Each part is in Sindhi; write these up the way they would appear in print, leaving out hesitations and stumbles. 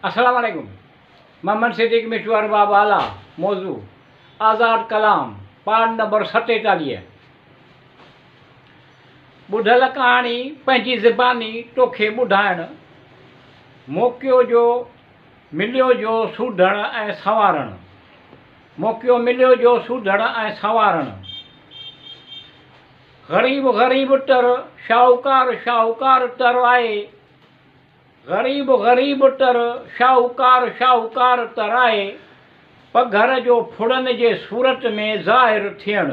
السلام عليڪم محمد صديق مٺو ارباب اعليٰ موضوع آزاد ڪلام پارٽ نمبر 47. ٻڌل ڪهاڻي پنهنجي زباني توکي ٻڌائڻ موقعو جو مليو جو سوڌڻ ۽ سنوارڻ موقعو مليو جو سوڌڻ ۽ سنوارڻ غريب غريب تر شاهوڪار شاهوڪار تر آهي غريب غريب تر، شاهوڪار شاهوڪار تر آهي، پگهر جو ڦڙن جي صورت ۾ ظاهر ٿيڻ.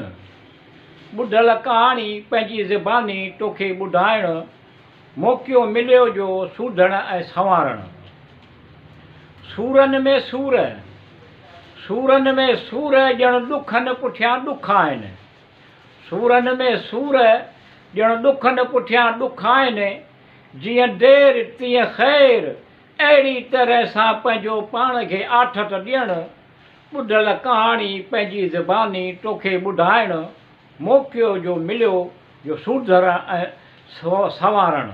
ٻڌل ڪهاڻي پنهنجي زباني توکي ٻڌائڻ، موقعو مليو جو سوڌڻ ۽ سنوارڻ. سورن ۾ سور، سورن ۾ سور ڄڻ ڏکن پٺيان ڏک آهن. سورن ۾ سور ڄڻ ڏکن پٺيان ڏک آهن. جيئن دير تيئن خير، اهڙي طرح سان پنهنجو پاڻ کي آٿت ڏيڻ، ٻڌل ڪهاڻي پنهنجي زباني توکي ٻڌائڻ، موقعو جو مليو جو سوڌرڻ ۽ سنوارڻ.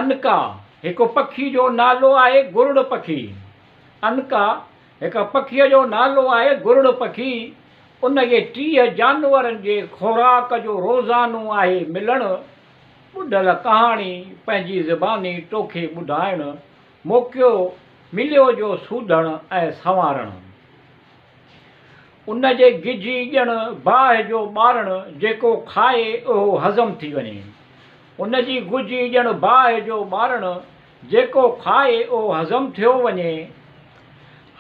عنقا، هڪ پکي جو نالو آهي گرڙ پکي. عنقا، هڪ پکيء جو نالو آهي گرڙ پکي. ان کي 30 جانورن جي خوراڪ جو روزانو آهي ملڻ. ٻڌل ڪهاڻي پنهنجي زباني توکي ٻڌائڻ، موقعو مليو جو سوڌڻ ۽ سنوارڻ. ان جي گجي ڄڻ باهه جو ٻارڻ، جيڪو کائي اهو هضم ٿي وڃي. ان جي گجي ڄڻ باهه جو ٻارڻ، جيڪو کائي اهو هضم ٿيو وڃي.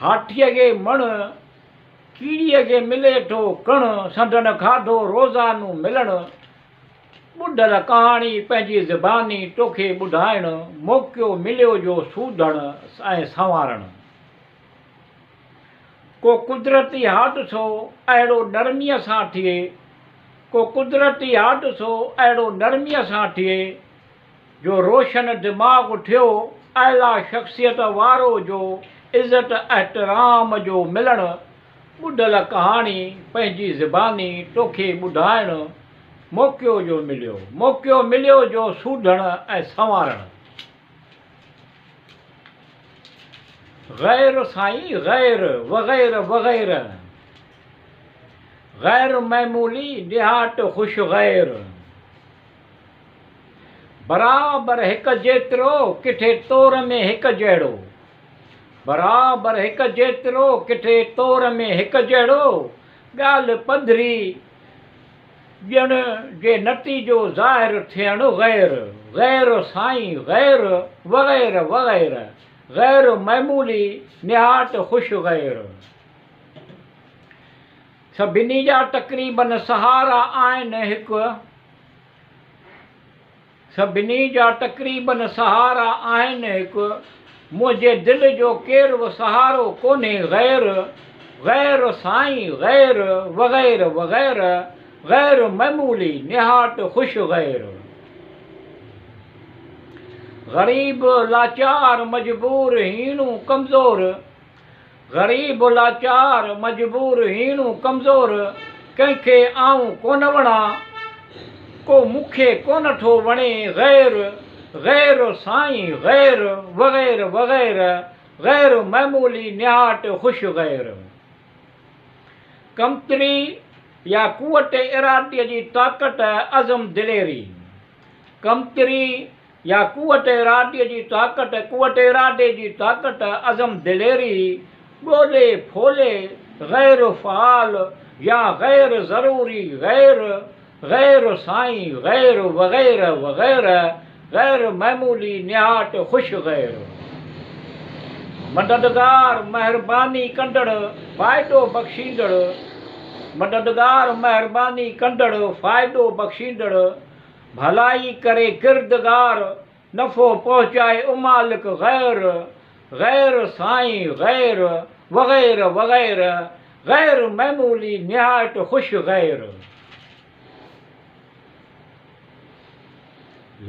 هاٿيء کي مڻ، ڪيڙي کي ملي ٿو ڪڻ، سندن کاڌو روزانو ملڻ. ٻڌل ڪهاڻي پنهنجي زباني توکي ٻڌائڻ، موقعو مليو جو سوڌڻ ۽ سنوارڻ. ڪو قدرتي حادثو اهڙو نرميء سان ٿئي، ڪو قدرتي حادثو اهڙو نرميء سان ٿئي، جو روشن دماغ ٿيو، اعليٰ شخصيت وارو جو عزت احترام جو ملڻ، ٻڌل ڪهاڻي پنهنجي زباني توکي ٻڌائڻ، موقعو جو مليو، موقعو مليو جو سوڌڻ ۽ سنوارڻ. غير سائين غير وغيره وغيره غير معمولي نهايت خوش غير. برابر هڪ جيترو ڪٿي تور ۾ هڪ جهڙو برابر هڪ جيترو ڪٿي تور ۾ هڪ جهڙو ڳالهه پڌري ڄڻ جي نتيجو ظاهر ٿيڻ غير غير سائين غير وغيره وغيره غير معمولي نهايت خوش غير. سڀني جا تقريبن سهارا آهن هڪ. سڀني جا تقريبن سهارا آهن هڪ. منهنجي دل جو ڪير به سهارو ڪونهي غير غير سائين غير وغيره وغيره غير معمولي نهايت خوش غير. غريب لاچار مجبور هيڻو ڪمزور. غريب لاچار مجبور هيڻو ڪمزور ڪنهن کي آئون ڪونه وڻان ڪو مون کي ڪونه ٿو وڻي غير غير سائين غير وغيره وغيره غير معمولي نهايت خوش غير. ڪمتري يا قوت ارادي جي طاقت عزم دليري ڪمتري يا قوت ارادي جي طاقت، قوت ارادي جي طاقت، عزم دليري، ڳولي ڦولي، غير فعال يا غير ضروري، غير، غير سائين، غير وغيره وغيره، غير معمولي، نهايت خوش غير. مددگار، مهرباني ڪندڙ، فائدو بخشيندڙ، مددگار، مهرباني ڪندڙ، فائدو بخشيندڙ، ڀلائي ڪري ڪردگار، نفعو پهچائي امالڪ غير، غير سائين غير، وغيره وغيره، غير معمولي نهايت خوش غير.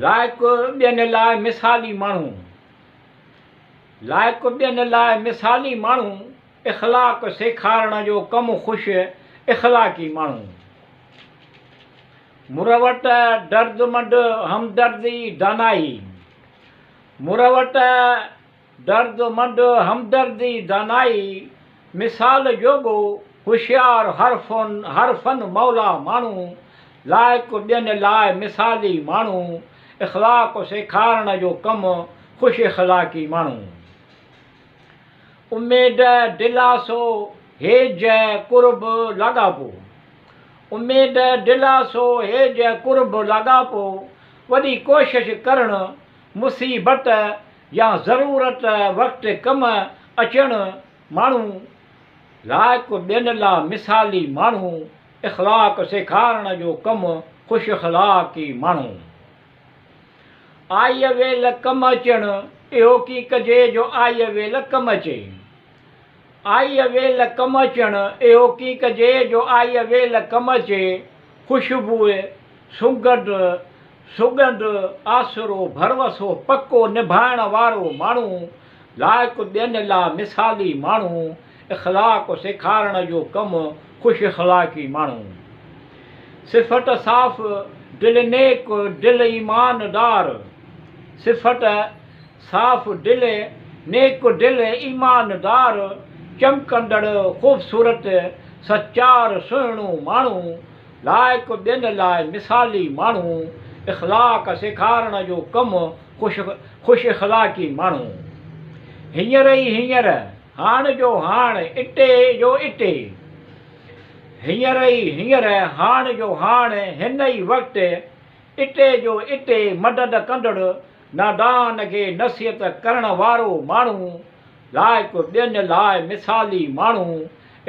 لائق ٻين لاء مثالي ماڻهو. لائق ٻين لاء مثالي ماڻهو، اخلاق سيکارڻ جو ڪم خوش اخلاقي ماڻهو. مروت، دردمند، همدردي، دانائي. مروت، دردمند، همدردي، دانائي، مثال جوڳو، هوشيار، هر فن مولا ماڻهو، لائق ٻين لاء مثالي ماڻهو، اخلاق سيکارڻ جو ڪم، خوش اخلاقي ماڻهو. اميد، دلاسو، هيج، قرب، لاڳاپو. اميد، دلاسو، هيج، قرب، لاڳاپو، وڏي ڪوشش ڪرڻ، مصيبت يا ضرورت وقت ڪم اچڻ ماڻهو، لائق ٻين لا مثالي ماڻهو، اخلاق سيکارڻ جو ڪم، خوش اخلاقي ماڻهو. آئيء ويل ڪم اچڻ، اهو ڪي ڪجي جو آئيء ويل ڪم اچي. آئيء ويل ڪم اچڻ، اهو ڪي ڪجي جو آئيء ويل ڪم اچي. خوشبوء، سنگهند، سڳنڌ، آسرو، ڀروسو پڪو نڀائڻ وارو ماڻهو، لائق ٻين لا مثالي ماڻهو، اخلاق سيکارڻ جو ڪم، خوش اخلاقي ماڻهو. صفت صاف دل نيڪ دل ايمان دار، صفت صاف دل نيڪ دل ايمان دار، چمڪندڙ خوبصورت سچار سهڻو ماڻهو، لائق ٻين لاء مثالي ماڻهو، اخلاق سيکارڻ جو ڪم، خوش اخلاقي ماڻهو. هينئر ئي هينئر، هاڻ جو هاڻ، اتي جو اتي. هينئر ئي هينئر، هاڻ جو هاڻ، هن ئي وقت، اتي جو اتي مدد ڪندڙ، نادان کي نصيحت ڪرڻ وارو ماڻهو، لائق ٻين لاء مثالي ماڻهو،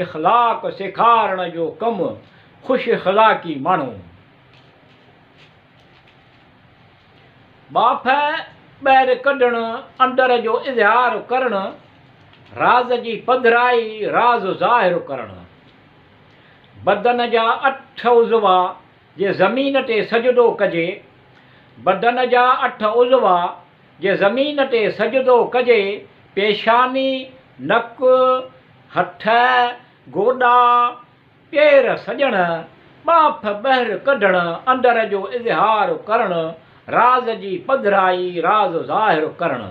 اخلاق سيکارڻ جو ڪم، خوش اخلاقي ماڻهو. ٻاڦ ٻاهر ڪڍڻ، اندر جو اظهار ڪرڻ، راز جي پڌرائي، راز ظاهر ڪرڻ. بدن جا اٺ عضوا جي زمين تي سجدو ڪجي، بدن جا اٺ عضوا جي زمين تي سجدو ڪجي، پيشاني، نڪ، هٿ، گوڏا، پير سڄڻ، ٻانڦ ٻهر ڪڍڻ، اندر جو اظهار ڪرڻ، راز جي پڌرائي، راز ظاهر ڪرڻ.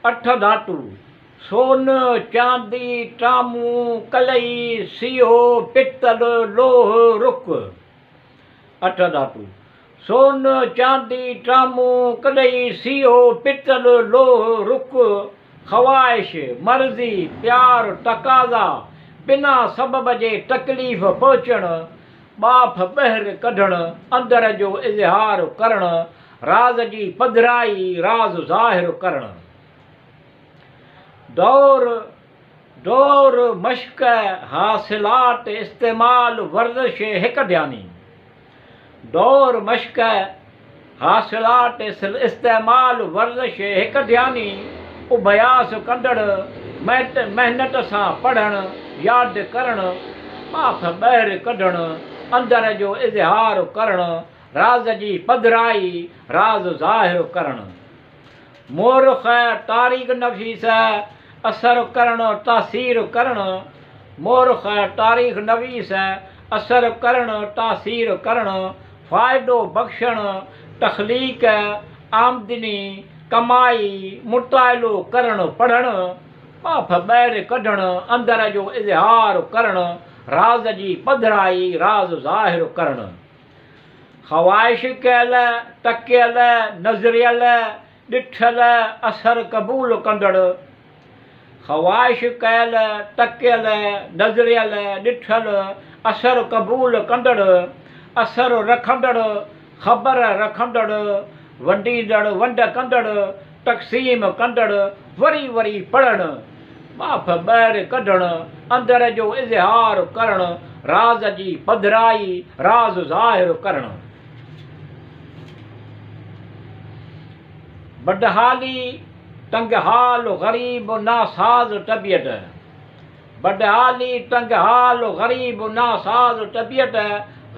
اٺ ڌاتو، سون، چاندي، ٽامو، قلعي، سيهو، پتل، لوهه، رڪ. اٺ ڌاتو، سون، چاندي، ٽامو، قلعي، سيهو، پتل، لوهه، رڪ. خواهش، مرضي، پيار، تقاضا، بنا سبب جي تڪليف پهچڻ، ٻاڦ ٻهر ڪڍڻ، اندر جو اظهار ڪرڻ، راز جي پڌرائي، راز ظاهر ڪرڻ. دور، دور، مشق، حاصلات، استعمال، ورزش، هڪ ڌياني. دور، مشق، حاصلات، استعمال، ورزش، هڪ ڌياني، اڀياس ڪندڙ، محنت سان پڙهڻ، ياد ڪرڻ، ٻاڦ ٻهر ڪڍڻ، اندر جو اظهار ڪرڻ، راز جي پڌرائي، راز ظاهر ڪرڻ. مورخ، تاريخ نويس، اثر ڪرڻ، تاثير ڪرڻ. مورخ، تاريخ نويس، اثر ڪرڻ، تاثير ڪرڻ، فائدو بخشڻ، تخليق، آمدني، ڪمائي، مطالعو ڪرڻ، پڙهڻ، ٻاڦ ٻهر ڪڍڻ، اندر جو اظهار ڪرڻ، راز جي پڌرائي، راز ظاهر ڪرڻ. خواهش ڪيل، تڪيل، نظريل، ڏٺل، اثر قبول ڪندڙ. خواهش ڪيل، تڪيل، نظريل، ڏٺل، اثر قبول ڪندڙ، اثر رکندڙ، خبر رکندڙ، ونڊيندڙ، ونڊ ڪندڙ، تقسيم ڪندڙ، وري وري پڙهڻ، ٻاڦ ٻهر ڪڍڻ، اندر جو اظهار ڪرڻ، راز جي پڌرائي، راز ظاهر ڪرڻ. بدحالي، تنگ حال، غريب، ناساز طبيعت. بدحالي، تنگ حال، غريب، ناساز طبيعت،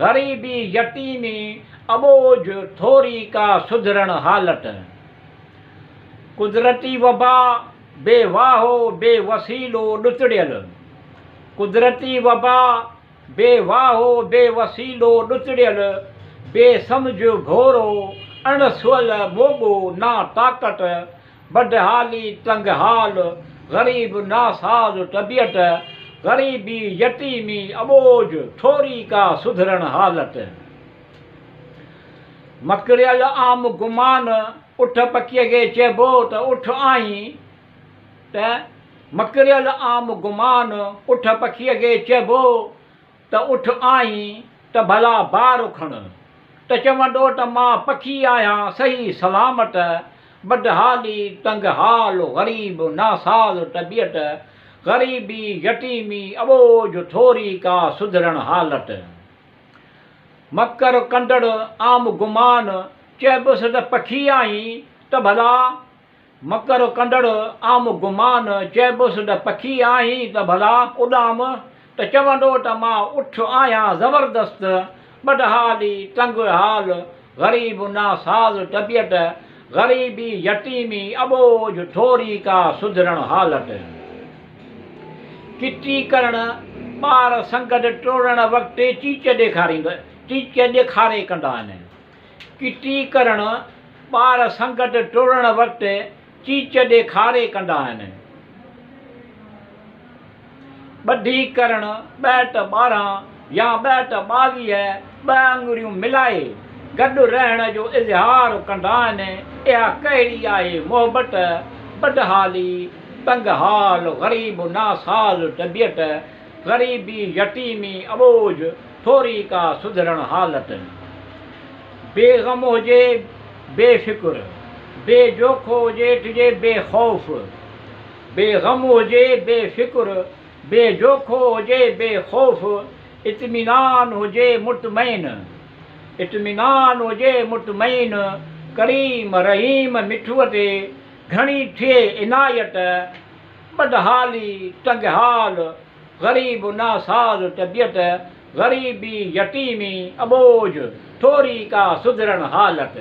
غريبي، يتيمي، اٻوجهه، ٿوري ڪا سڌرڻ حالت. قدرتي وبا، بي واهو، بي وسيلو، ڏتڙيل. قدرتي وبا، بي واهو، بي وسيلو، ڏتڙيل، بي سمجهه، ڀورو، اڻ سئل موڳو نا طاقت، بدحالي تنگ حال، غريب ناساز طبيعت، غريبي يتيمي اٻوجهه، ٿوري ڪا سڌرڻ حالت. مڪريل عام گمان، اٺ پکيء کي چئبو ته اٺ آهين ته مڪريل عام گمان، اٺ پکيء کي چئبو ته اٺ آهين ته ڀلا بار کڻ، ته چوندو ته مان پکي آهيان صحيح سلامت، بدحالي، تنگ حال، غريب، ناساز طبيعت، غريبي، يتيمي، اٻوجهه، ٿوري ڪا سڌرڻ حالت. مڪر ڪندڙ عام گمان، چئبس ته پکي آهين ته ڀلا مڪر ڪندڙ عام گمان، چئبس ته پکي آهين ته ڀلا اڏام، ته چوندو ته مان اٺ آهيان زبردست، بدحالي، تنگ حال، غريب ناساز طبيعت، غريبي، يتيمي، اٻوجهه، ٿوري ڪا سڌرڻ حالت. چٽي ڪرڻ، ٻار سنگت ٽوڙڻ وقت چيچ ڏيکاريندو چيچ ڏيکاري ڪندا آهن. چٽي ڪرڻ، ٻار سنگت ٽوڙڻ وقت چيچ ڏيکاري ڪندا آهن. ٻڌي ڪرڻ، ٻه ٽه 12 يا 2 ٽه 22 ٻه آڱريون ملائي گڏ رهڻ جو اظهار ڪندا آهن. اها ڪهڙي آهي محبت، بدحالي، تنگ حال، غريب ناساز طبيعت، غريبي، يتيمي، اٻوجهه، ٿوري ڪا سڌرڻ حالت. بي غم هجي بي فڪر، بي جوکو هجي ٿجي بي خوف. بي غم هجي بي فڪر، بي جوکو هجي بي خوف، اطمينان هجي مطمئن، اطمينان هجي مطمئن، ڪريم رحيم مٺوء تي گهڻي ٿئي عنايت، بدحالي تنگ حال، غريب ناساز طبيعت، غريبي يتيمي اٻوجهه، ٿوري ڪا سڌرڻ حالت.